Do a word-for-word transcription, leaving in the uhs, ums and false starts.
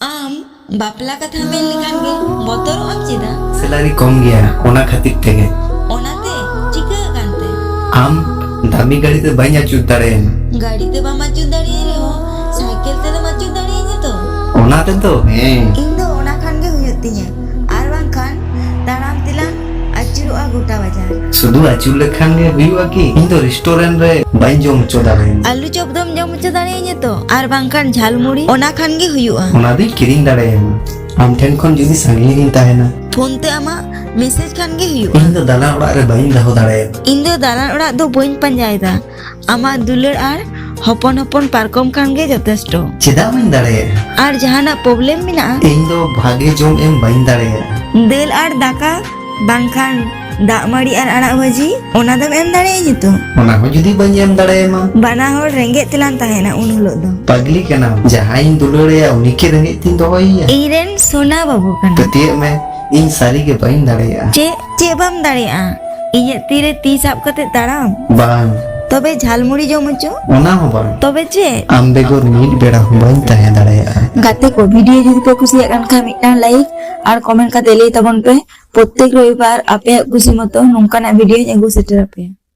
ᱟᱢ ᱵᱟᱯᱞᱟ ᱠᱟᱛᱷᱟ ᱢᱮᱱ ᱞᱮᱠᱷᱟᱱ ᱜᱮ ᱵᱚᱛᱚᱨᱚᱜ ᱟᱢ ᱪᱮᱫᱟᱜ? ᱥᱮᱞᱟᱨᱤ ᱠᱚᱢ ᱜᱮᱭᱟ, ᱚᱱᱟ ᱠᱷᱟᱹᱛᱤᱨ ᱛᱮᱜᱮ᱾ ᱚᱱᱟᱛᱮ ᱪᱤᱠᱟᱹ ᱟᱠᱟᱱ ᱛᱮ? ᱟᱢ ᱫᱟᱢᱤ ᱜᱟᱹᱰᱤ ᱛᱮ ᱵᱟᱹᱧ ᱟᱹᱪᱩᱨ ᱫᱟᱲᱮᱭᱟᱢᱟ᱾ ᱜᱟᱹᱰᱤ ᱛᱮ ᱵᱟᱢ ᱟᱹᱪᱩᱨ ᱫᱟᱲᱮᱭᱟᱹᱧ ᱨᱮᱦᱚᱸ ᱥᱟᱭᱠᱮᱞ ᱛᱮᱫᱚᱢ ᱟᱹᱪᱩᱨ ᱫᱟᱲᱮᱭᱟᱹᱧᱟ ᱛᱚ? ᱚᱱᱟ ᱛᱮᱫᱚ ᱦᱮᱸ᱾ ᱤᱧ ᱫᱚ ᱚᱱᱟ ᱠᱷᱟᱱ ᱜᱮ ᱦᱩᱭᱩᱜ ᱛᱤᱧᱟᱹ, ᱟᱨ ᱵᱟᱝᱠᱷᱟᱱ ᱛᱟᱲᱟᱢ ᱛᱮᱞᱟᱝ ᱟᱹᱪᱩᱨᱚᱜᱼᱟ ᱜᱚᱴᱟ ᱵᱟᱡᱟᱨ᱾ ᱥᱩᱫᱷᱩ ᱟᱹᱪᱩᱨ ᱞᱮᱠᱷᱟᱱ ᱜᱮ ᱦᱩᱭᱩᱜᱼᱟ ᱠᱤ? ᱤᱧ ᱫᱚ ᱨᱮᱥᱴᱩᱨᱮᱱᱴ ᱨᱮ ᱵᱟᱹᱧ ᱡᱚᱢ ᱦᱚᱪᱚ ᱫᱟᱲᱮᱭᱟᱢᱟ᱾ ᱟᱹᱞᱩ ᱪᱚᱯ ᱫᱚᱢ ᱡᱚᱢ ᱦᱚᱪᱚ ᱫᱟᱲᱮᱭᱟᱹᱧᱟ ᱛᱚ? ᱟᱨ ᱵᱟᱝᱠᱷᱟᱱ ᱡᱷᱟᱞᱢᱩᱲᱤ, ᱚᱱᱟ ᱠᱷᱟᱱ ᱜᱮ ᱦᱩᱭᱩᱜᱼᱟ᱾ ᱚᱱᱟ ᱫᱚᱧ ᱠᱤᱨᱤᱧ ᱫᱟᱲᱮᱭᱟᱢᱟ, ᱟᱢ ᱴᱷᱮᱱ ᱠᱷᱚᱱ ᱡᱩᱫᱤ ᱥᱟᱺᱜᱤᱧ ᱨᱤᱧ ᱛᱟᱦᱮᱱᱟ᱾ ᱯᱷᱳᱱ ᱛᱮ ᱟᱢᱟᱜ ᱢᱮᱥᱮᱡᱽ ᱠᱷᱟᱱ ᱜᱮ ᱦᱩᱭᱩᱜᱼᱟ᱾ ᱤᱧ ᱫᱚ ᱫᱟᱞᱟᱱ ᱚᱲᱟᱜ ᱨᱮ ᱵᱟᱹᱧ ᱫᱚᱦᱚ ᱫᱟᱲᱮᱭᱟᱢᱟ᱾ ᱤᱧ ᱫᱚ ᱫᱟᱞᱟᱱ ᱚᱲᱟᱜ ᱫᱚ ᱵᱟᱹᱧ ᱯᱟᱸᱡᱟᱭᱮᱫᱟ, ᱟᱢᱟᱜ ᱫᱩᱞᱟᱹᱲ ᱟᱨ ᱦᱚᱯᱚᱱ ᱦᱚᱯᱚᱱ ᱯᱟᱨᱠᱚᱢ ᱠᱷᱟᱱ ᱜᱮ ᱡᱚᱛᱷᱮᱥᱴᱚ᱾ ᱪᱮᱫᱟᱜ ᱵᱟᱹᱧ ᱫᱟᱲᱮᱭᱟᱜᱼᱟ? ᱟᱨ ᱡᱟᱦᱟᱱᱟᱜ ᱯᱨᱚᱵᱞᱮᱢ ᱢᱮᱱᱟᱜᱼᱟ? ᱤᱧ ᱫᱚ ᱵᱷᱟᱜᱮ ᱡᱚᱢ ᱮᱢ ᱵᱟᱹᱧ ᱫᱟᱲᱮᱭᱟᱜᱼᱟ᱾ ᱫᱟᱹᱞ ᱟᱨ ᱫᱟᱠᱟ ᱵᱟᱝᱠᱷᱟᱱ ᱫᱟᱜ ᱢᱟᱹᱲᱤ ᱟᱨ ᱟᱲᱟᱜ ᱵᱷᱟᱹᱡᱤ, ᱚᱱᱟ ᱫᱚᱢ ᱮᱢ ᱫᱟᱲᱮᱭᱟᱹᱧᱟ ᱛᱚ? ᱚᱱᱟ ᱦᱚᱸ ᱡᱩᱫᱤ ᱵᱟᱹᱧ ᱮᱢ ᱫᱟᱲᱮᱭᱟᱢᱟ? ᱵᱟᱱᱟ ᱦᱚᱲ ᱨᱮᱸᱜᱮᱡ ᱛᱮᱞᱟᱝ ᱛᱟᱦᱮᱱᱟ ᱩᱱ ᱦᱤᱞᱳᱜ ᱫᱚ᱾ ᱯᱟᱜᱽᱞᱤ ᱠᱟᱱᱟᱢ, ᱡᱟᱦᱟᱸᱭᱤᱧ ᱫᱩᱞᱟᱹᱲ ᱟᱭᱟ ᱩᱱᱤ ᱠᱤ ᱨᱮᱸᱜᱮᱡ ᱛᱤᱧ ᱫᱚᱦᱚᱭᱮᱭᱟ? ᱤᱧ ᱨᱮᱱ ᱥᱳᱱᱟ ᱵᱟᱹᱵᱩ ᱠᱟᱱᱟ᱾ ᱯᱟᱹᱛᱭᱟᱹᱜ ᱢᱮ, ᱤᱧ ᱥᱟᱹᱨᱤ ᱜᱮ ᱵᱟᱹᱧ ᱫᱟᱲᱮᱭᱟᱜᱼᱟ᱾ ᱪᱮᱫ, ᱪᱮᱫ ᱵᱟᱢ ᱫᱟᱲᱮᱭᱟᱜᱼᱟ? ᱤᱧᱟᱹᱜ ᱛᱤᱨᱮ ᱛᱤ ᱥᱟᱵ ᱠᱟᱛᱮ ᱛᱟᱲᱟᱢ? ᱵᱟᱝ᱾ ᱛᱚᱵᱮ ᱡᱷᱟᱞᱢᱩᱲᱤ ᱡᱚᱢ ᱦᱚᱪᱚ? ᱚᱱᱟ ᱦᱚᱸ ᱵᱟᱝ᱾ ᱛᱚᱵᱮ ᱪᱮᱫ? ᱟᱢ ᱵᱮᱜᱚᱨ ᱢᱤᱫ ᱵᱮᱲᱟ ᱦᱚᱸ ᱵᱟᱹᱧ ᱛᱟᱦᱮᱸ ᱫᱟᱲᱮᱭᱟᱜᱼᱟ᱾ ᱜᱟᱛᱮ ᱠᱚ, ᱵᱷᱤᱰᱤᱭᱳ ᱡᱩᱫᱤ ᱯᱮ ᱠᱩᱥᱤᱭᱟᱜ ᱠᱟᱱ ᱠᱷᱟᱱ ᱢᱤᱫᱴᱟᱝ ᱞᱟᱭᱤᱠ ᱟᱨ ᱠᱚᱢᱮᱱᱴ ᱠᱟᱛᱮ ᱞᱟᱹᱭ ᱛᱟᱵᱚᱱ ᱯᱮ᱾ ᱯᱨᱚᱛᱛᱮᱠ ᱨᱚᱵᱤᱵᱟᱨ ᱟᱯᱮᱭᱟᱜ ᱠᱩᱥᱤ ᱢᱚᱛᱚ ᱱᱚᱝᱠᱟᱱᱟᱜ ᱵᱷᱤᱰᱤᱭᱳᱧ ᱟᱹᱜᱩ ᱥᱮᱴᱮᱨ ᱟᱯᱮᱭᱟ᱾